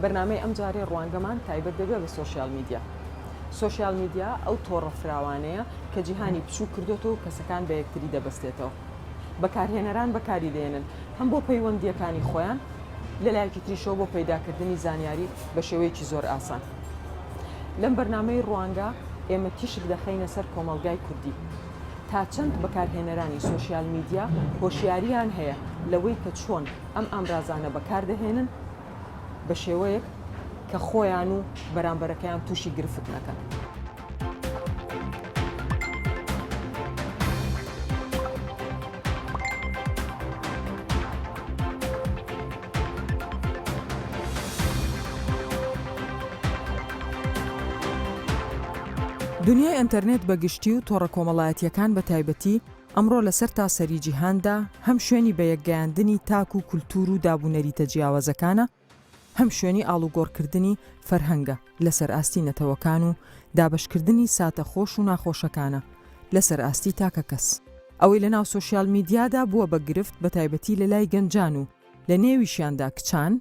بەرنامەی ئەمجارەی ڕوانگەمان تایبەت دەبێت بە سۆشیال میدیا. سۆشیال میدیا ئەو تۆڕە فراوانەیە کە جیهانی بچووک کردۆتەوە و کەسەکان بە یەکتری دەبەستێتەوە. بەکارهێنەران بەکاری دەهێنن هەم بۆ پەیوەندییەکانی خۆیان، لە لایەکی تریشەوە بۆ پەیداکردنی زانیاری بە شێوەیەکی زۆر ئاسان. لەم بەرنامەی ڕوانگە ئێمە تیشک دەخەینە سەر کۆمەڵگای کوردی. تا چەند بەکارهێنەرانی سۆشیال میدیا هۆشیارییان هەیە لەوەی کە چۆن ئەم ئامرازانە بەکاردەهێنن بە شێوەیەک کە خۆیان و بەرامبەرەکەیان تووشی گرفت نەکەن. دنیای ئەنتەرنێت بە گشتی و تۆڕە کۆمەڵایەتییەکان بە تایبەتی، ئەمڕۆ لە سەرتاسەری جیهاندا هەم شوێنی بەیەکگەیاندنی تاک و کولتوور و دابونەریتە جیاوازەکانە، هەم شوێنی ئاڵوگۆڕکردنی فەرهەنگە لەسەر ئاستی نەتەوەکان و دابەشکردنی ساتە خۆش و ناخۆشەکانە لەسەر ئاستی تاکەکەس. ئەوەی لەناو سۆشیال میدیادا بووە بە گرفت بەتایبەتی لەلای گەنجان و لە نێویشیاندا کچان،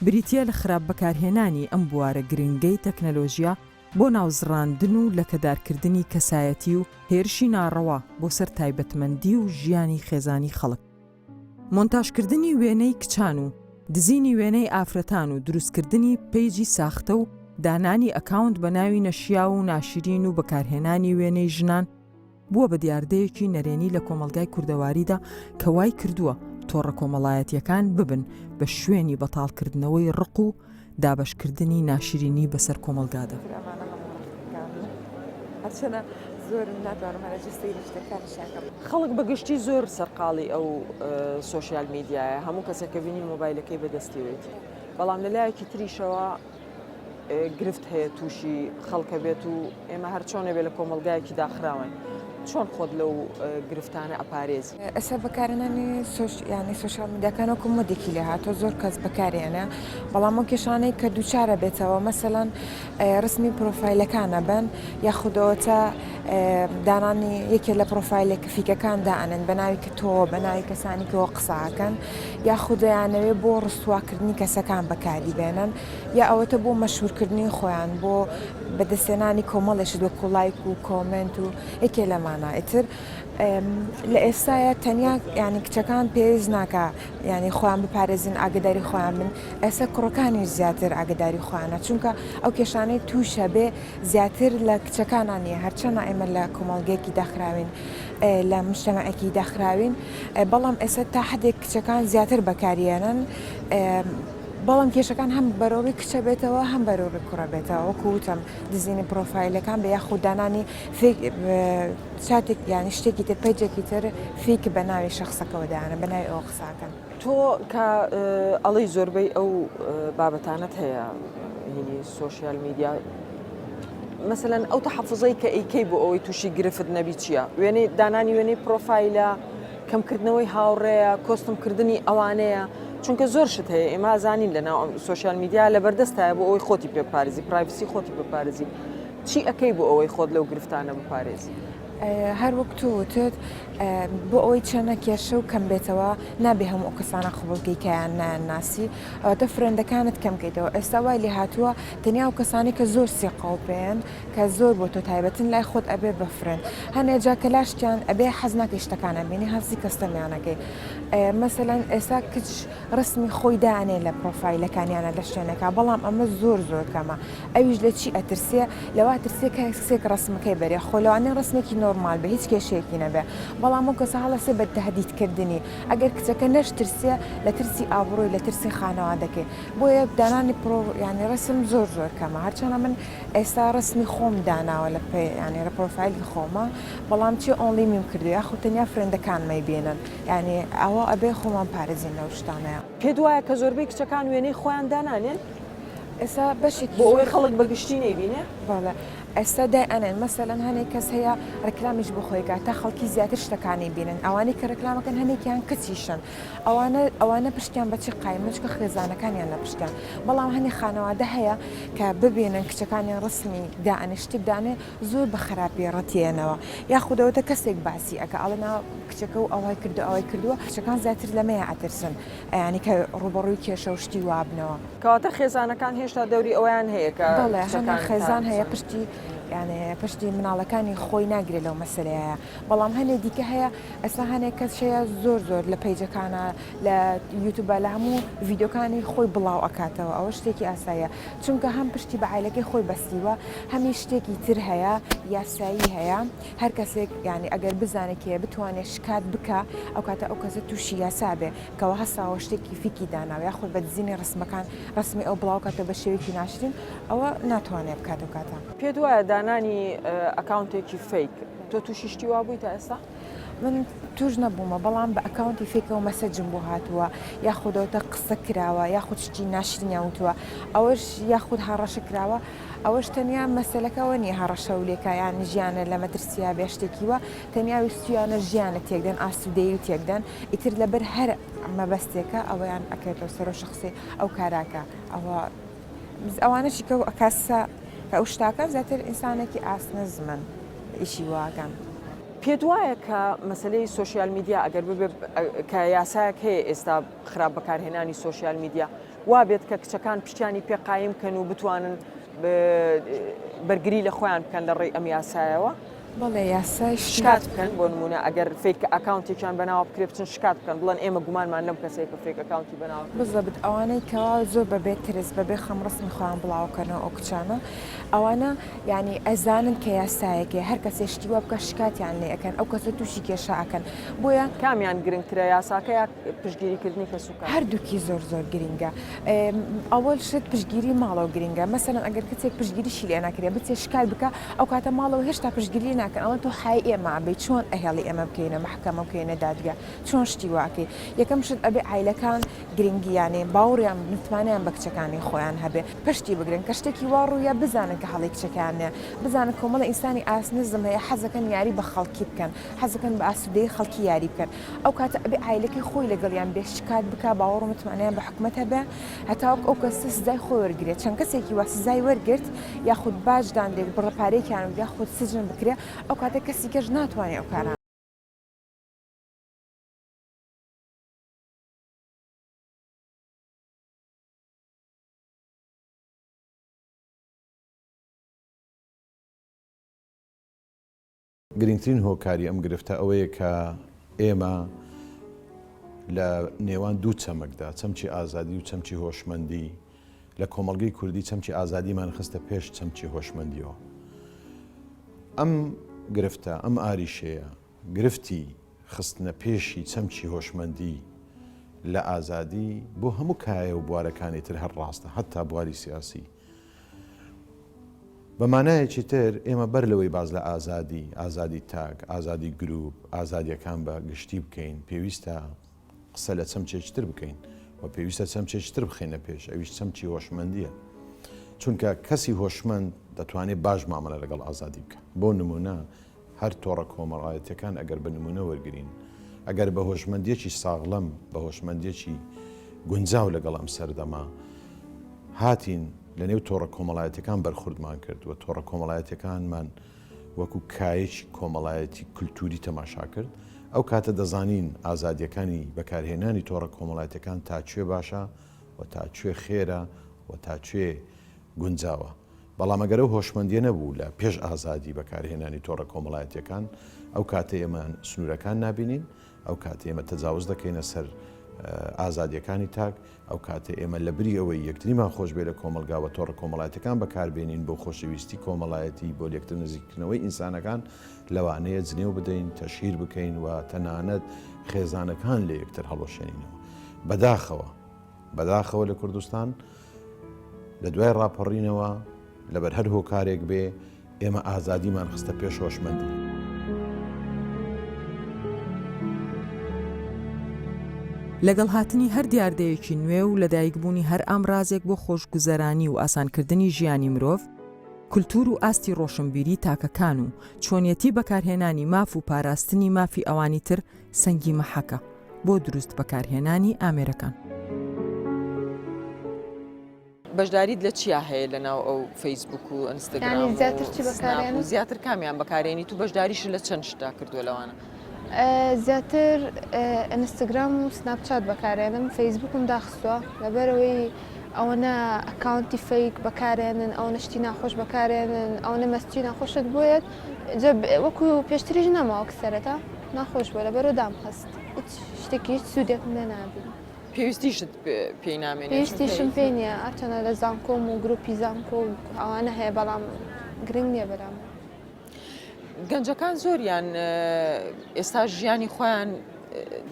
بریتییە لە خراپ بەکارهێنانی ئەم بوارە گرنگەی تەکنەلۆژیا بۆ ناوزڕاندن و لەکەدارکردنی کەسایەتی و هێرشی ناڕەوا بۆ سەر تایبەتمەندی و ژیانی خێزانی خەڵک. مۆنتاژکردنی وێنەی کچان و دزینی وێنەی ئافرەتان و دروستکردنی page ی ساختە و دانانی account بە ناوی نەشیاو و ناشرین و بەکارهێنانی وێنەی ژنان بووە بە دیاردەیەکی نەرێنی لە کۆمەڵگای کوردەواریدا کە وای کردووە تۆڕە کۆمەڵایەتییەکان ببن بە شوێنی بەتاڵکردنەوەی ڕق و دابەشکردنی ناشرینی بەسەر کۆمەڵگادا. خەڵک بە گشتی زۆر سەرقاڵی ئەو سۆشیال میدیایە، هەموو کەسێک کە بینی مۆبایلەکەی بەدەستیەوەیەتی، بەڵام لە لایەکی تریشەوە گرفت هەیە تووشی خەڵکە بێت و ئێمە هەر چۆنە بێ لە کۆمەڵگایەکی داخراوین چۆن خۆت لەو گرفتانە ئەپارێزی؟ ئێستا بەکارهێنانی سۆش یانی سۆشیال میدیاکان وەکو مۆدێکی لێ هاتووە زۆر کەس بەکارێنە بەڵام ئەو کێشانەی کە دووچارە بێتەوە مەسەلەن ڕسمی پرۆفایلەکانە بن یاخودەوەتە دانانی یەکێ لە پرۆفایلێک fake ەکان دائەنێن بە ناوی کە تۆ بە ناوی کەسانی کەەوە قساکەن یاخود دەیانەوێ بۆ ڕسواکردنی کەسەکان بەکاری بێنن یا ئەوەتە بۆ مەشهورکردنی خۆیان بۆ بەدەستهێنانی کۆمەڵێ شت وەکو لایک و comment و یەکێ لەمانە ئیتر لە ئێستایا تەنیا یانی کچەکان پێویست ناکا یانی خۆیان بپارێزن ئاگداری خۆیان بن ئێستا کوڕەکانیش زیاتر ئاگداری خۆیانە چونکە ئەو کێشانەی تووشە بێ زیاتر لە کچەکانان نییە هەرچەنە ئێمە لە کۆمەڵگەیەکی داخراوین لە مجتەمعێکی داخراوین بەڵام ئێستا تا حدێک کچەکان زیاتر بەکاریێنن بەڵام کێشەکان هەم بەرەوڕووی کچە بێتەوە هەم بەرەوڕووی کوڕە بێتەوە وەکو وتم دزینی پرۆفایلەکان بێ یاخود دانانی fake چاتێک یانی شتێکی تر page ێکی تر fake بە ناوی شەخسەکەوە دایانە بە ناوی ئەوە قساکەن. تۆ کە ئەڵێی زۆربەی ئەو بابەتانەت هەیە هینی سۆشیال میدیا مەسەلەن ئەو تەحەفوزەی کە ئەیکەی بۆ ئەوەی تووشی گرفت نەبی چییە؟ وێنەی دانانی وێنەی پرۆفایلە کەمکردنەوەی هاوڕێیە، custom کردنی ئەوانەیە، چونکە زۆر شت هەیە ئێمە ئەزانین لە ناو سۆشیال میدیا لەبەردەستایە بۆ ئەوەی خۆتی پێ بپارێزی privacy خۆتی بپارێزی چی ئەکەی بۆ ئەوەی خۆت لەو گرفتانە بپارێزی؟ هەر وەک تۆ وتت بۆ ئەوەی چەنە کێشە و کەم بێتەوە نابێ هەموو ئەو کەسانە قبوڵ کەی کە یان نایان ناسی ئەوەتە friend ەکانت کەم کەیتەوە ئێستا وای لێ هاتووە تەنیا ئەو کەسانەی کە زۆر سیقەو پێن کە زۆر بۆ تۆ تایبەتن لای خۆت ئەبێ بە friend هەنێ جا کە لاشتیان ئەبێ حەز ناکەی شتەکان ئەبینی هەستی custom یان ئەکەی مەسەلەن ئێستا کچ ڕسمی خۆی دانێ لە پرۆفایلەکانیانە لە شوێنەکە بەڵام ئەمە زۆر زۆر کەمە ئەویش لە چی ئەترسێ لەوە ترسێ کەسێک ڕسمەکەی بەرێ خۆ لەوانەیە ڕسمێکی نۆرمال بێ هیچ کێشەیەکی نەبێ بەڵام ئەو کەسە هەڵەسێ بە تهدیدکردنی ئەگەر کچەکە نەشترسێ لە ترسی ئابڕووی لە ترسی خانەوادەکەی بۆیە دانانی پرۆ یانی ڕسم زۆر زۆر کەمە هەرچەنە من ئێستا ڕسمی خۆم داناوە لە پێ یانی لە پرۆفایلی خۆمە بەڵام چی only me م کردوە یاخود تەنیا friend ەکانم ئەیبینن یانی ئەوە ئەبێ خۆمان پارێزین لەو شتانەیە. پێت وایە کە زۆربەی کچەکان وێنەی خۆیان دانانێن؟ ئێستا بەشێکی بۆ ئەوەی خەڵک بە گشتی نەیبینێ؟ بەڵێ. ئێستا دای ئەنێن مەسەلەن هەنێک کەس هەیە ڕێکلامیش بۆ خۆی کات تا خەڵکی زیاتر شتەکانی بینن ئەوانەی کە ڕێکلامەکەن هەنێکیان کچیشن ئەوانە ئەوانە پشتیان بە چی قایمە چونکە خێزانەکانیان لە پشتیان بەڵام هەنێ خانەوادە هەیە کە ببینن کچەکانیان ڕسمی دائەنێ شتێک دانێ زۆر بە خراپی ڕەتیەنەوە یاخود ئەوەتە کەسێک باسی ئەکا ئەڵێ نا کچەکە و ئەوای کردو ئەوای کردووە کچەکان زیاتر لەمەیە ئەترسن ئەیانی کە ڕووبەڕووی کێشە و شتی وابنەوە. کەواتە خێزانەکان هێشتا دەوری ئەوەیان هەیە کە بەڵێ هەنێ کچەکان خێزان هەیە تابچن. پشتی یانێ پشتی مناڵەکانی خۆی ناگرێ لەو مەسەلەیە بەڵام هەنێ دیکە هەیە ئێستا هەنێ کەس هەیە زۆر زۆر لە پەیجەکانا لە یوتوبا لە هەموو ڤیدیۆکانی خۆی بڵاو ئەکاتەوە ئەوە شتێکی ئاساییە چونکە هەم پشتی بە عایلەکەی خۆی بەستیوە هەمیش شتێکی تر هەیە یاسایی هەیە هەر کەسێک یانی ئەگەر بزانێ کێیە بتوانێ شکات بکا ئەو کاتە ئەو کەسە تووشی یاسا بێ کەوا هەستاوە شتێکی فیکی داناوە یاخود بە دزینی ڕسمەکان ڕسمی ئەو بڵاو کاتەوە بە شێوەیەکی ناشرین ئەوە ناتوانێ بکات ئەو کاتە. پێت وایە دانانی ئەکاونتێکی fake تۆ تووشی شتی وا بووی تا ئێستا؟ من توش نەبوومە بەڵام بە ئەکاونتی fake ەوە مەسجم بۆ هاتووە یاخود ئەوتە قسە کراوە یاخود شتی ناشرینیان وتووە ئەوەش یاخود هەڕەشە کراوە ئەوەش تەنیا مەسەلەکە ئەوە نییە هەڕەشە و لێکا یان ژیانە لە مەترسیا بێ شتێکی وا تەنیا ویستویانە ژیانت تێکدەن ئاسوودەیی و تێکدەن ئیتر لەبەر هەر مەبەستێکە ئەوەیان ئەکرێتەوە سەرۆ شخصی ئەو کاراکە ئەوە ئەوانەشی کە کەسە کە ئەو شتاکە زیاتر ئینسانێکی ئاست نزمن ئیشی واکەن. پێت وایە کە مەسەلەی سۆشیال میدیا ئەگەر ببێ کە یاسایەک هەیە ئێستا خراپ بەکارهێنانی سۆشیال میدیا وا بێت کە کچەکان پشتیانی پێ قایم کەن و بتوانن بەرگری لە خۆیان بکەن لە ڕێی ئەم یاسایەوە؟ بەڵێ یاسای شکات بکەن بۆ نمونە ئەگەر fake account ێکیان بەناوە بکرێ بچن شکات بکەن بڵێن ئێمە گومانمان لەم کەسەیە کە fake account ی بەناوە بزەبت ئەوانەی کەوا زۆر بەبێ ترس بەبێ خەم ڕسمی خۆیان بڵاوکەنەوە ئەو کچانە ئەوانە یانی ئەزانن کە یاسایەکێ هەر کەسێ شتی وا بکا شکاتیان لێ ئەکەن ئەو کەسە توشی کێشە ئەکەن بۆیە. کامیان گرنگترە یاساکە یا پشتگیری کردنی کەسوکار؟ هەردووکی زۆر زۆر گرینگە ئەوەل شت پشتگیری ماڵەوە گرینگە مەسەلەن ئەگەر کچێک پشتگیریشی لێ نەکرێ بچێ شکات بکا ئەو کاتە ماڵەوە هێشتا پشتگیری لێ ناکەن ئەڵێن تۆ حای ئێمە ئەبەی چۆن ئەهێڵی ئێمە بکەینە مەحکەمە بکەینە دادگا چۆن شتی وا ئەکەی یەکەم شت ئەبێ عایلەکان گرنگی یانێ باوڕیان متمانەیان بە کچەکانی خۆیان هەبێ پشتی بگرن کە شتێکی وا ڕوویا بزانن کە هەڵەی کچەکەیان نیە بزانن کۆمەڵە ئینسانی ئاست نزم هەیە حەزەکەن یاری بە خەڵکی بکەن حەزەکەن بە ئاسوودەیی خەڵکی یاری بکەن ئەو کاتە ئەبێ عایلەکەی خۆی لەگەڵیان بێ شکات بکا باوەڕ و متمانەیان بە حکومەت هەبێ هەتاوەک ئەو کەسە سزای خۆی وەرگرێ چەند کەسێکی وا سزای وەرگرت یاخود باج دانرێت بڕە پارەیەکیان یاخود سجن بکرێ ئەو کاتە کەسی کەش ناتوانێ ئەو کارانە گرنگترین هۆکاری ئەم گرفتە ئەوەیە کە ئێمە لە نێوان دوو چەمکدا، چەمکی ئازادی و چەمکی هۆشمەندی، لە کۆمەڵگەی کوردی چەمکی ئازادیمان خستە پێش چەمکی هۆشمەندیەوە. ئەم گرفتە، ئەم ئاریشەیە، گرفتی خستنە پێشی چەمکی هۆشمەندی لە ئازادی بۆ هەموو کایە و بوارەکانی تر هەر ڕاستە، هەتا بواری سیاسی. بە مانایەکی تر ئێمە بەر لەوەی باس لە ئازادی، ئازادی تاک، ئازادی گروپ، ئازادیەکان بە گشتی بکەین، پێویستە قسە لە چەمکێکی تر بکەین و پێویستە چەمکێکی تر بخەینە پێش، ئەویش چەمکی هۆشمەندییە. چونکە کەسی هۆشمەند دەتوانێت باش مامەلە لەگەڵ ئازادی بکات. بۆ نموونە هەر تۆڕە کۆمەڵایەتیەکان ئەگەر بە نموونە وەرگرین، ئەگەر بە هۆشمەندیەکی ساغلەم، بە هۆشمەندیەکی گونجاو لەگەڵ ئەم سەردەمە هاتین لە نێو تۆڕە کۆمەڵایەتیەکان بەرخوردمان کرد و تۆڕە کۆمەڵایەتیەکانمان وەکو کایەکی کۆمەڵایەتی کولتووری تەماشا کرد، ئەو کاتە دەزانین ئازادیەکانی بەکارهێنانی تۆڕە کۆمەڵایەتیەکان تا کوێ باشە و تا کوێ خێرە و تا کوێ گونجاوە. بەڵام ئەگەر ئەو هۆشمەندیە نەبوو لە پێش ئازادی بەکارهێنانی تۆڕە کۆمەڵایەتیەکان، ئەو کاتەی ئێمە سنوورەکان نابینین، ئەو کاتەی ئێمە تەجاوز دەکەینە سەر ئازادیەکانی تاک، ئەو کاتەی ئێمە لە بری ئەوەی یەکتریمان خۆش بێ لە کۆمەڵگا و تۆڕە کۆمەڵایەتیەکان بەکاربێنین بۆ خۆشەویستی کۆمەڵایەتی، بۆ لێکتر نزیککردنەوەی ئینسانەکان، لەوانەیە جنێو بدەین، تەشهیر بکەین و تەنانەت خێزانەکان لە یەکتر هەڵوەشێنینەوە. بەداخەوە. بەداخەوە لە کوردستان لە دوای ڕاپەڕینەوە لەبەر هەر هۆکارێک بێ ئێمە ئازادیمان خستە پێش هۆشمەندی. لەگەڵ هاتنی هەر دیاردەیەکی نوێ و لەدایکبوونی هەر ئامرازێک بۆ خۆشگوزەرانی و ئاسانکردنی ژیانی مرۆڤ، کولتوور و ئاستی ڕۆشنبیری تاکەکان و چۆنیەتی بەکارهێنانی ماف و پاراستنی مافی ئەوانی تر سەنگی مەحەکە بۆ دروست بەکارهێنانی ئامێرەکان. بەشداریت لە چیا هەیە لە ناو ئەو فەیسبوک و ئینستاگرام یانی و زیاتر چی سناپ و بەکارێنم؟ زیاتر کامیان بەکارێنیت و بەشداریشت لە چەند شتدا کردووە لەوانە؟ زیاتر ئینستاگرام و سناپچات بەکارێنم فەیسبوکم داخستووە لەبەرئەوەی ئەوەنە account ی fake بەکارێنن ئەوەنە شتی ناخۆش بەکارێنن ئەوەنە message ی ناخۆشت بۆیەت جا وەکو پێشتریش نەما وەک سەرەتا ناخۆش بووە لەبەرئەوە دامخست هیچ شتێکی هیچ سوودێکم لێ نابینم. پێویستیشت پێی نامێنێ چونکە پێویستیشم پێی نییە هەرچەندە لە زانکۆم و گروپی زانکۆ و ئەوانە هەیە بەڵام گرنگ نییە بەلامەوە. گەنجەکان زۆریان ئێستا ژیانی خۆیان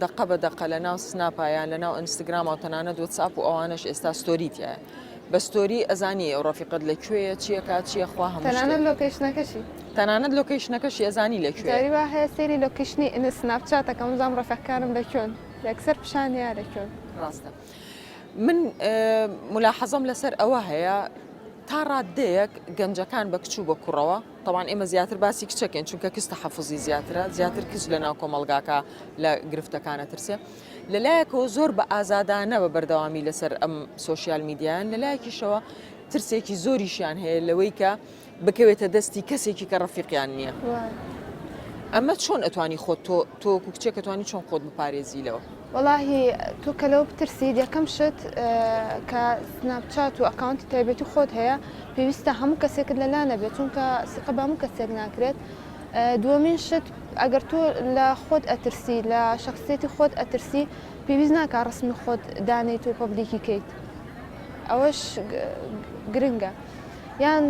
دەقە بە دەقە لە ناو سناپا یان لە ناو ئینستاگرام و تەنانەت وەتسئاپ و ئەوانەش ئێستا story تایە بە story ئەزانی ئەو ڕەفیقت لە کوێیە چیەکە چییە خوا هەموو تەنانەت location ەکەشی تەنانەت location ەکەشی ئەزانی لە کوێ جاری وا هەیە سەیری location ی سناپچات ئەکەم بزانم ڕەفیقەکانم لە کوێن یەکسەر پیشان یا لە کوێن. ڕاستە من ملاحەزەم لەسەر ئەوە هەیە تا ڕاددەیەک گەنجەکان بە کچ و بە کوڕەوە تەوان ئێمە زیاتر باسی کچەکەین چونکە کچ تەحەفوزی زیاترە زیاتر کچ لە ناو کۆمەڵگاکە لە گرفتەکانە ترسێ لەلایەکەوە زۆر بە ئازادانە بە بەردەوامی لەسەر ئەم سۆشیال میدیایان لەلایەکیشەوە ترسێکی زۆریشیان هەیە لەوەی کە بکەوێتە دەستی کەسێکی کە ڕەفیقیان نییە. ئەمە چۆن ئەتوانی خۆت تۆ تۆ وەکو کچێک ئەتوانی چۆن خۆت بپارێزی لەوە؟ وەڵاهی تۆ کە لەوە بترسیت یەکەم شت کە سناپچات و account ی تایبەتی خۆت هەیە پێویستە هەموو کەسێکت لەلا نەبێت چونکە سیقە بە هەموو کەسێک ناکرێت دووەمین شت ئەگەر تۆ لە خۆت ئەترسی لە شخصیەتی خۆت ئەترسی پێویست ناکا ڕسمی خۆت دانێیت و public ی کەیت ئەوەش گرنگە. یان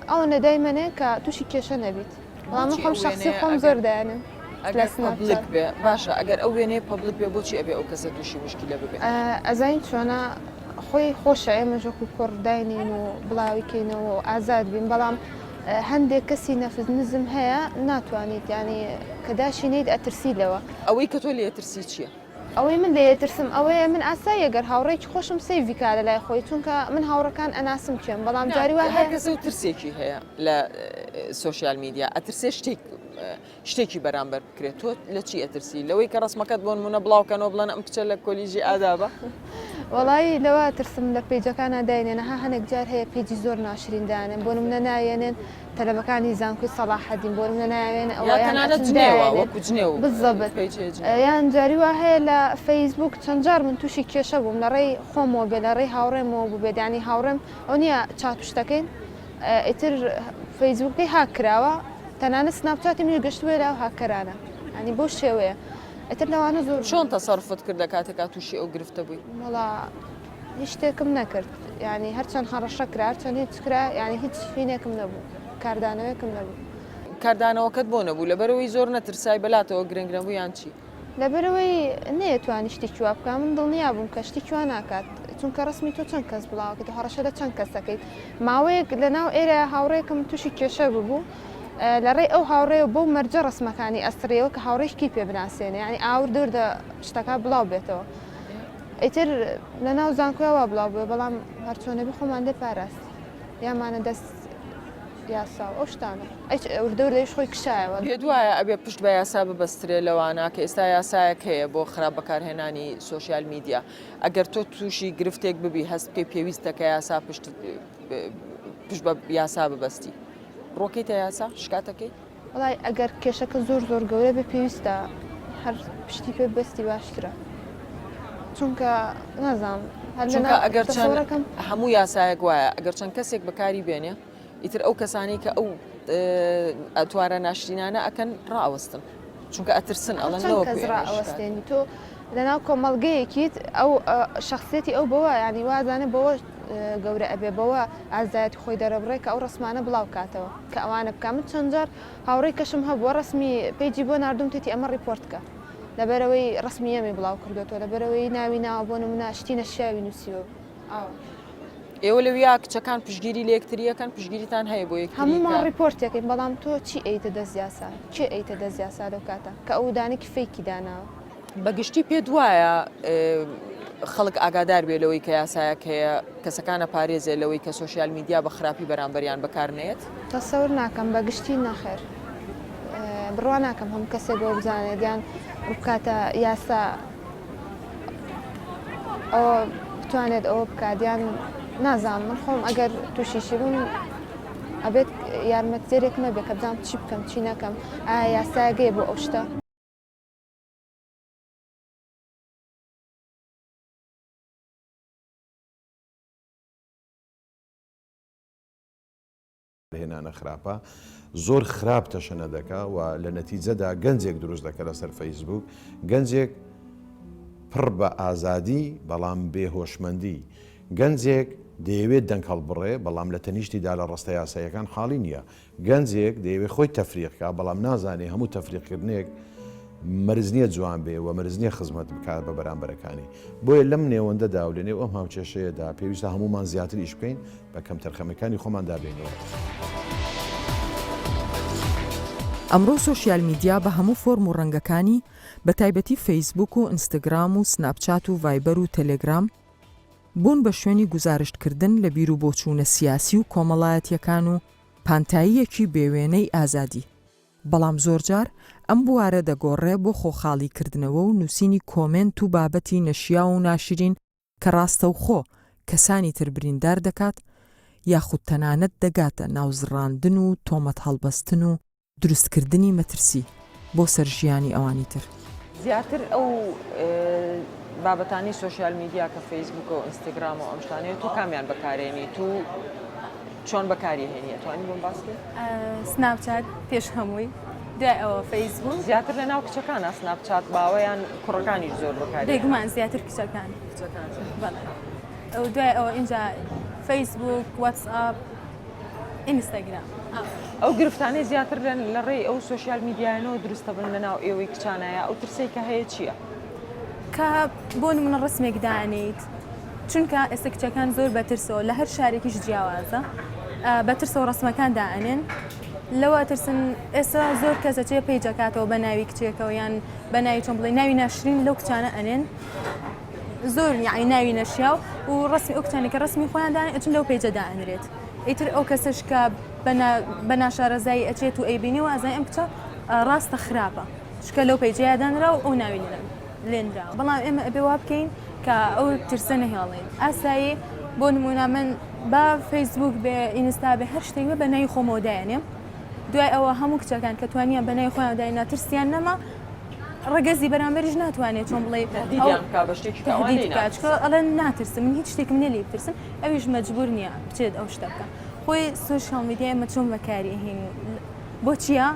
ئەوەنە دایمەنێ کە تووشی کێشە نەبیت بەڵام من خۆم شخصی خۆم زۆر دایانم ئەگەر public بێ باشە ئەگەر ئەو وێنەیە public بێ بۆچی ئەبێ ئەو کەسە تووشی مشکلە ببێ؟ ئەزانی چۆنە خۆی خۆشە ئێمەش وەکو کوڕ داینین و بڵاوی کەینەوە و ئازاد بین بەڵام هەندێک کەسی نەفس نزم هەیە ناتوانیت ینی کە داشی نیت ئەترسی لەوە. ئەوەی کە تۆ لێ ترسی چییە؟ ئەوەی من لێ ئەترسم ئەوەیە من ئاساییە گەر هاوڕێیەکی خۆشم save ی کا لەلای خۆی چونکە من هاوڕەکان ئەناسم کێن بەڵام جاری وا هەر هەیە. کەسە و ترسێکی هەیە لە سۆشیال میدیا ئەترسێ شتێک شتێکی بەرامبەر بکرێت تۆ لە چی ئەترسی لەوەی کە ڕسمەکەت بۆ نمونە بڵاو کەنەوە بڵێن ئەم کچە لە کۆلیژی ئادابە؟ وەڵایی لەوە ئەترسم لە page ەکانا داینێن ها هەنێک جار هەیە page ی زۆر ناشرین دانێن بۆ نمونە نایەنێن تەلەبەکانی زانکۆی سەڵاحەدین بۆ نمونە ناوێن ئەوە یان تەنانەت جنێوە وەکو جنێو بالضبط یان جاری وا هەیە لە فەیسبوک چەند جار من تووشی کێشە بووم لە ڕێی خۆمەوە بێ لە ڕێی هاوڕێمەوە بووبێت یانی هاوڕێم ئەو نییە چات و شتەکەین ئیتر فەیسبوکەکەی هاک کراوە تەنانەت سناپچاتی منیش گەشتبووە لای ئەو هاککەرانە یانی بەو شێوەیە ئیتر لەوانە زۆر چۆن تەسەروفت کرد لە کاتێکا تووشی ئەو گرفتە بووی؟ وەڵا هیچ شتێکم نەکرد یانی هەرچەند هەڕەشە کرا هەرچەند هیچ کرا یانی هیچ هینێکم نەبوو کاردانەوەیەکم نەبوو. کاردانەوەکەت بۆ نەبوو لەبەرئەوەی زۆر نەترسای بەلاتەوە گرنگ نەبوو یان چی؟ لەبەرئەوەی نەیەتوانی شتێکی وا بکا من دڵنیا بووم کە شتێکی وا ناکات چونکە ڕەسمی تۆ چەند کەس بڵاوەکەیت و هەڕەشە لە چەند کەس ئەکەیت ماوەیەک لەناو ئێرە هاوڕێکم تووشی کێشە ببوو لە ڕێی ئەو هاوڕێ و بەو مەرجە ڕەسمەکانی ئەسڕیەوە کە هاوڕێکی پێ بناسێنێ یانی ئاور دەوردە شتەکە بڵاو بێتەوە ئیتر لەناو زانکۆیا وا بڵاو بووە بەڵام هەرچۆنەبی خۆمان لێ پاراست یامانە دەست یاسا و ئەو شتانە ئەیچ وردە وردەیش خۆی کشایەوە. پێت وایە ئەبێ پشت بە یاسا ببەسترێ لەوانە کە ئێستا یاسایەک هەیە بۆ خراپ بەکارهێنانی سۆشیال میدیا ئەگەر تۆ تووشی گرفتێک ببی هەست بکەی پێویستە کە یاسا پشت پشت بە یاسا ببەستی ڕۆکەیتە یاسا شکاتەکەی؟ وەڵای ئەگەر کێشەکە زۆر زۆر گەورە بێ پێویستە هەر پشتی پێ ببەستی باشترە چونکە نازانم هەر چونکە لەناو ئەگەر چەند تەسەورەکەم هەموو یاسایەک وایە ئەگەر چەند کەسێک بەکاری بێنێ ئیتر ئەو کەسانەی کە ئەو ئەتوارە ناشرینانە ئەکەن ڕائەوەستن چونکە ئەترسن ئەخر ئەڵێن چەند نەوەکو کەس ئێمەش شکات ڕائەوەستێنی تۆ لەناو کۆمەڵگەیەکیت ئەو شەخسیەتی ئەو بەوە یانی وازانێ بەوە گەورە ئەبێ بەوە ئازایەتی خۆی دەرەبڕێ کە ئەو ڕەسمانە بڵاو کاتەوە کە ئەوانە بکا من چەند جار هاوڕێی کەشم هەبووە ڕەسمی page ی بۆ ناردوم تێتی ئەمە ڕیپۆرت کە لەبەرئەوەی ڕەسمی ئەمی بڵاو کردۆتەوە لەبەرئەوەی ناوی ناوە بۆ نمونە شتی نەشیاوی نووسیوە ئاوا. ئێوە لەویا کچەکان پشتگیری لە یەکتری ئەکەن پشتگیریتان هەیە بۆ یەکتری هەموومان کە. ڕیپۆرت ئەکەین بەڵام تۆ چی ئەیتە دەست یاسا کێ ئەیتە دەست یاسا لەو کاتە کە ئەو دانێکی fake ی داناوە. بە گشتی پێت وایە. خەڵک ئاگادار بێ لەوەی کە یاسایەک هەیە کەسەکان ئەپارێزێ لەوەی کە سۆشیال میدیا بە خراپی بەرامبەریان بەکار نەیەت؟ تەسەور ناکەم بە گشتی نەخێر بڕوا ناکەم هەموو کەسێک بەوە بزانێت یان بکاتە یاسا ئەوە بتوانێت ئەوە بکات یان نازانم من خۆم ئەگەر تووشیشی بم ئەبێت یارمەتیدەرێکم هەبێت کە بزانم چی بکەم چی نەکەم ئایا یاسایەک هەیە بۆ ئەو شتە؟ هێنانە خراپە زۆر خراپ تەشەنە دەکا و لە نەتیجەدا گەنجێک دروست دەکە لەسەر فەیسبوک گەنجێک پڕ بە ئازادی بەڵام بێ هۆشمەندی گەنجێک دەیەوێت دەنگ هەڵبڕێ بەڵام لە تەنیشتیدا لە ڕەستە یاساییەکان حاڵی نییە گەنجێک دەیەوێت خۆی تەفریق کا بەڵام نازانێ هەموو تەفریقکردنێک مەرج نییە جوان بێ و مەرج نییە خزمەت بکات بە بەرامبەرەکانی. بۆیە لەم نێوەندەدا و لەنێو ئەم هاوکێشەیەدا پێویستە هەموومان زیاتر ئیش بکەین بە کەمتەرخەمیەکانی خۆماندا بێینەوە. ئەمڕۆ سۆشیال میدیا بە هەموو فۆرم و ڕەنگەکانی، بە تایبەتی فەیسبووک و ئینستگرام و سناپچات و ڤایبەر و تەلێگرام، بوون بە شوێنی گوزارشتکردن لە بیروبۆچوونە سیاسی و کۆمەڵایەتییەکان و پانتاییەکی بێوێنەی ئازادی. بەڵام زۆرجار ئەم بوارە دەگۆڕێ بۆ خۆخاڵیکردنەوە و نووسینی کۆمێنت و بابەتی نەشیاو و ناشرین کە ڕاستەوخۆ کەسانی تر بریندار دەکات یاخود تەنانەت دەگاتە ناوزڕاندن و تۆمەت هەڵبەستن و دروستکردنی مەترسی بۆ سەر ژیانی ئەوانی تر. زیاتر ئەو بابەتانەی سۆشیال میدیا کە فەیسبووکە و ئینستاگرام و ئەم شتانەیە تۆ کامیان بەکارێنیت و چۆن بەکاری هێنی ئەتوانی بۆم باس بکەی؟ سناپچات پێش هەمووی دوای ئەوە فەیسبووک. زیاتر لە ناو کچەکانە سناپچات باوە یان کوڕەکانیش زۆر بەکاری؟ بێگومان زیاتر کچەکان. کچەکان بەڵێ دوای ئەوە ئینجا فەیسبووک واتسئاپ ئینستاگرام. ئەو گرفتانەی زیاتر لە ڕێی ئەو سۆشیال میدیایانەوە دروست دەبن لە ناو ئێوەی کچانایە ئەو ترسەی کە هەیە چییە؟ کە بۆ نمونە ڕسمێک دانیت چونکە ئێستا کچەکان زۆر بەترسەوە لە هەر شارێکیش جیاوازە بەترسەوە ڕسمەکان دائەنێن لەوە ترسن ئێستا زۆر کەس ئەچێ page ئەکاتەوە بە ناوی کچێکەوە یان بە ناوی چۆن بڵێ ناوی ناشرین لەو کچانە ئەنێن زۆر یعنی ناوی نەشیاو و ڕسمی ئەو کچانی کە ڕسمی خۆیان دانێ ئەچن لەو page ە دائەنرێت ئیتر ئەو کەسەش کە بە ناشارەزایی ئەچێت و ئەیبینی و ئازای ئەم کچە ڕاستە خراپە چونکە لەو page ەیا دانرا و ئەو ناوی لێنراوە بەڵام ئێمە ئەبێ وا بکەین کە ئەو ترسە نەهێڵین ئاسایی بۆ نمونە من با فەیسبوک بێ ئینستا بێ هەر شتێک بێ بە ناوی خۆمەوە دایەنێم دوای ئەوە هەموو کچەکان کە توانیان بە ناوی خۆیان داینا ترسیان نەما ڕەگەزی بەرامبەریش ناتوانێت چۆن بڵێ تهدیدیان بکا بە شتێکی کە ئەوان تهدید لێی بکات ناترسن. چونکە ئەڵێن ناترسم من هیچ شتێکم نییە لێی بترسم ئەویش مەجبور نییە بچێت ئەو شتە بکا خۆی سۆشیال میدیا ئێمە چۆن بەکاری ئەهێنین بۆ چییە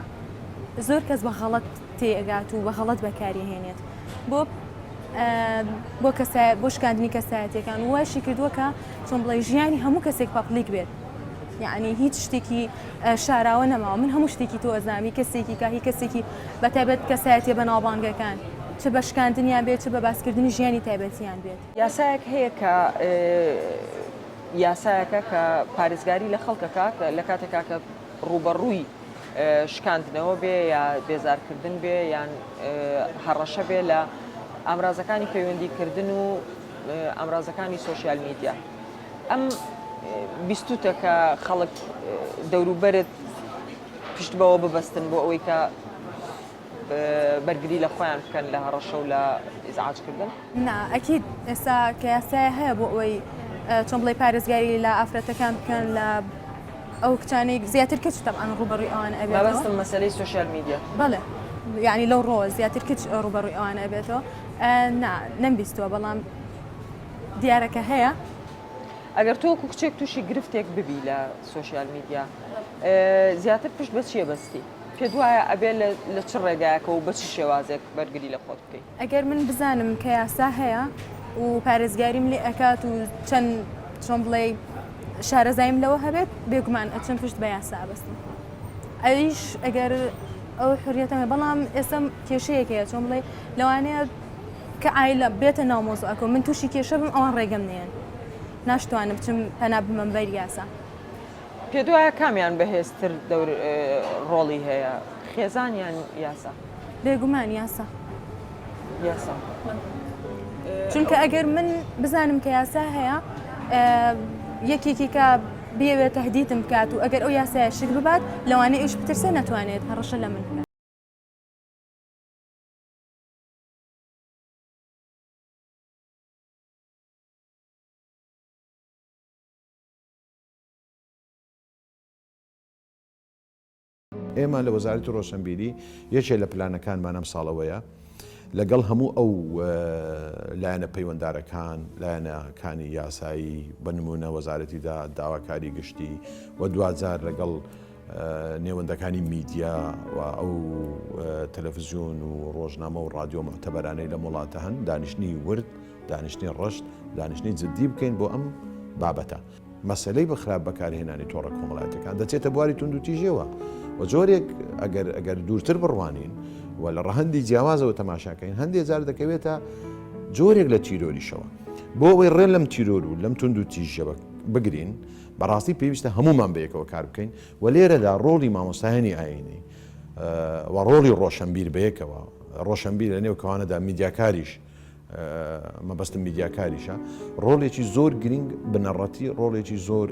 زۆر کەس بە غەڵەت تێئەگات و بە غەڵەت بەکاری ئەهێنێت بۆ بۆ کەسای بۆ شکاندنی کەسایەتیەکان و وایشی کردووە کە چۆن بڵێ ژیانی هەموو کەسێک public بێت یعنی هیچ شتێکی شاراوە نەماوە من هەموو شتێکی تۆ ئەزانم هی کەسێکی کا هی کەسێکی بە تایبەت کەسایەتیە بەناوبانگەکان چ بە شکاندنیان بێت چ بە باسکردنی ژیانی تایبەتیان بێت. یاسایەک هەیە کە یاسایەکە کە پارێزگاری لە خەڵک ئەکات لە کاتێکا کە ڕووبەڕووی شکاندنەوە بێ یا بێزارکردن بێ یان هەڕەشە بێ لە ئامرازەکانی پەیوەندیکردن و ئامرازەکانی سۆشیال میدیا. ئەم بیستوتە کە خەڵک دەوروبەرت پشت بەوە ببەستن بۆ ئەوەی کە بەرگری لە خۆیان بکەن لە هەڕەشە و لە ئیزعاجکردن؟ نا ئەکید ئێستا کە یاسایە هەیە بۆ ئەوەی چۆن بڵێی پارێزگاری لە ئافرەتەکان بکەن لە ئەو کچانەی زیاتر کچ تەبعەن ڕووبەڕووی ئەوان ئەبێتەوە. مەبەستم مەسەلەی سۆشیال میدیا. بەڵێ یانی لەو ڕۆوە زیاتر کچ ڕووبەڕووی ئەوان ئەبێتەوە نا نەمبیستووە بەڵام دیارە کە هەیە. ئەگەر تۆ وەکو کچێک تووشی گرفتێک ببی لە سۆشیال میدیا زیاتر پشت بە چیە بەستی؟ پێت وایە ئەبێ لە چ ڕێگایەکەوە و بە چ شێوازێک بەرگری لە خۆت بکەی؟ ئەگەر من بزانم کە یاسا هەیە و پارێزگاریم لێ ئەکات و چەند چۆن بڵێی شارەزاییم لەوە هەبێت بێگومان ئەچم پشت بە یاسا ئەبەستم ئەویش ئەگەر ئەو حریەتەمە بەڵام ئێستا کێشەیەک هەیە چۆن بڵێ لەوانەیە کە عایلە بێتە ناو مۆزوعەکە من تووشی کێشە بم ئەوان ڕێگەم نێن ناشتوانم بچم پەنا بمەم بەر یاسا. پێت وایە کامیان بەهێزتر دەور ڕۆڵی هەیە خێزان یان یاسا؟ بێگومان یاسا. یاسا. چونکە ئەگەر من بزانم کە یاسا هەیە یەکێکی کە بیەوێت تهدیدم بکات و ئەگەر ئەو یاسایە شک ببات لەوانەیە ئەویش بترسێ نەتوانێت هەڕەشە لە من بکات. ئێمە لە وەزارەتی ڕۆشنبیری یەکێ لە پلانەکانمان ئەم ساڵ ئەوەیە لەگەڵ هەموو ئەو لایەنە پەیوەندارەکان، لایەنەکانی یاسایی، بە نموونە وەزارەتی داد، داواکاری گشتی و دواجار لەگەڵ نێوەندەکانی میدیا و ئەو تەلەفزیۆن و ڕۆژنامە و ڕادیۆ موعتەبەرانەی لەم وڵاتە هەن، دانیشتنی ورد، دانیشتنی ڕشت، دانیشتنی جددی بکەین بۆ ئەم بابەتە. مەسەلەی بە خراپ بەکارهێنانی تۆڕە کۆمەڵایەتیەکان دەچێتە بواری توندوتیژیەوە و جۆرێک ئەگەر ئەگەر دوورتر بڕوانین و لە ڕەهەندی جیاوازەوە تەماشاکەین هەندێک جار دەکەوێتە جۆرێک لە تیرۆریشەوە بۆ ئەوەی ڕێ لەم تیرۆر و لەم توندوتیژیە بگرین بەڕاستی پێویستە هەمومان بەیەکەوە کار بکەین و لێرەدا ڕۆڵی مامۆستایانی ئاینی و ڕۆڵی ڕۆشنبیر بەیەکەوە ڕۆشنبیر لە نێو کەوانەدا میدیاکاریش مەبەستم میدیاکاریشە، ڕۆڵێکی زۆر گرنگ بنەڕەتی ڕۆڵێکی زۆر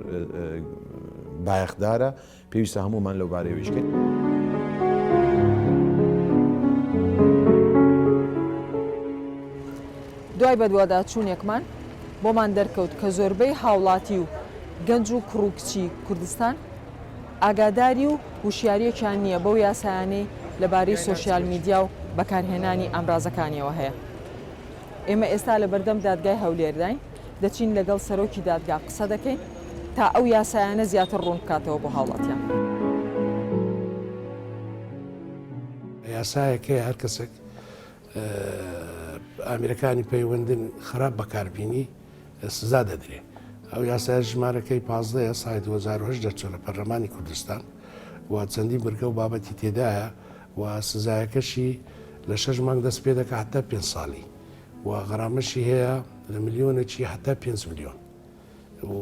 بایەخدارە، پێویستە هەموومان لەو بارەیەوە ئیش بکەین. دوای بەدواداچوونێکمان بۆمان دەرکەوت کە زۆربەی هاوڵاتی و گەنج و کوڕ و کچی کوردستان ئاگاداری و هوشیارییەکیان نییە بەو یاسایانەی لەبارەی سۆشیال میدیا و بەکارهێنانی ئامرازەکانیەوە هەیە. ئێمە ئێستا لەبەردەم دادگای هەولێرداین، دەچین لەگەڵ سەرۆکی دادگا قسە دەکەین تا ئەو یاسایانە زیاتر ڕوون بکاتەوە بۆ هاوڵاتیان. یاسایەک هەیە هەر کەسێک ئامیرەکانی پەیوەندن خراپ بەکاربینی سزا دەدرێ. ئەو یاسایە ژمارەکەی 15 ە ساڵی 2008 دەرچوە لە پەرلەمانی کوردستان و چەندین برگە و بابەتی تێدایە و سزایەکەشی لە شەش مانگ دەست پێ دەکات هەتا پێنج ساڵی و غەرامەشی هەیە لە ملیۆنێکی هەتا پێنج ملیۆن و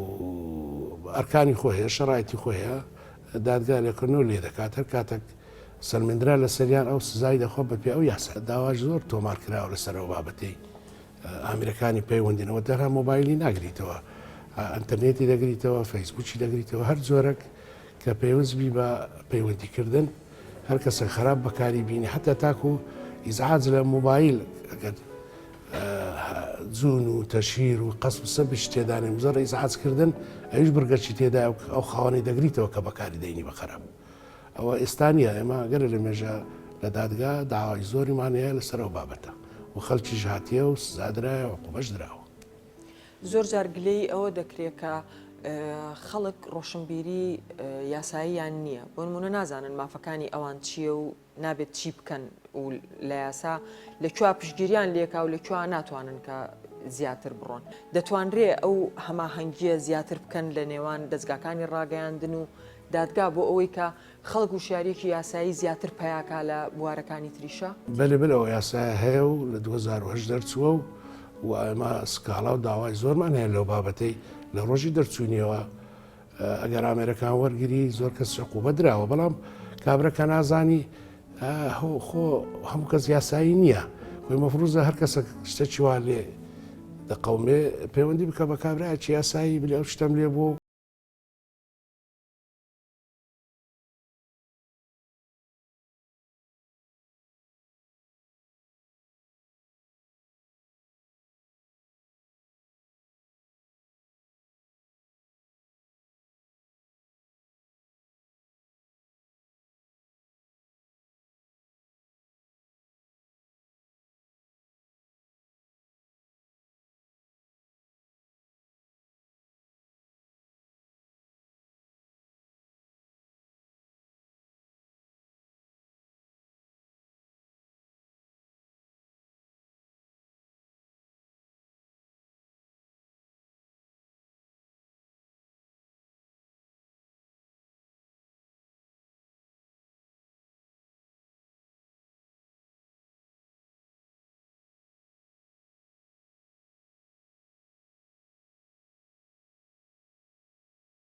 ئەرکانی خۆ هەیە شەڕایتی خۆ هەیە دادگا لێکردنەوە لێ دەکات هەر کاتێک سەلمێندرا لەسەریان ئەو سزای دەخوا بەپێ ئەو یاسا داواش زۆر تۆمار کراوە لەسەر ئەو بابەتەی ئامیرەکانی پەیوەندینەوە تەنها مۆبایلی ناگریتەوە ئەتەرنێتی دەگریتەوە فەیسبوکی دەگریتەوە هەر جۆرەک کە پەیوەست بی بە پەیوەندیکردن هەر کەسێک خراپ بەکاری بینی حتا تاکو ئیزعاج لە مۆبایل ئەگەر جون و تەشهیر و قەسب سەبش تێدانێ مزەڕ ئیزعاج کردن ئەویش بڕگەچی تێدا ئەو خاوەنی دەگریتەوە کە بەکاری دەینی بە خراپ ئەوە ئێستا نییە، ئێمە گەلێ لە مێژە لە دادگا داوای زۆریمان هەیە لەسەر ئەو بابەتە و خەڵکیش هاتیە و سزا درایە و عقوبەش دراوە. زۆر جار گلەیی ئەوە دەکرێ کە خەڵک ڕۆشنبیری یاساییان نییە، بۆ نموونە نازانن مافەکانی ئەوان چییە و نابێت چی بکەن و لە یاسا لە کوێ پشتگیریان لێکا و لە کوێ ناتوانن کە زیاتر بڕۆن. دەتوانرێ ئەو هەماهەنگییە زیاتر بکەن لە نێوان دەزگاکانی ڕاگەیاندن و دادگا بۆ ئەوەی کە خەڵک وشیاریەکی یاسایی زیاتر پەیاکا لە بوارەکانی تریشا؟ بەلێ بەلێ ئەو یاسایە هەیە و لە 2008 دەرچووە و و ئێمە سکاڵا و داوای زۆرمان هەیە لەو بابەتەی لە ڕۆژی دەرچوونیەوە ئەگەر ئامێرەکان وەرگری زۆر کەس عقوبە دراوە بەڵام کابرا کە نازانی خۆ هەموو کەس یاسایی نییە خۆی مەفروزە هەر کەسە شتەکی وا لێ دەقەومێ پەیوەندی بکە بە کابرایەکی یاسایی بلێ ئەو شتەم لێ بوو.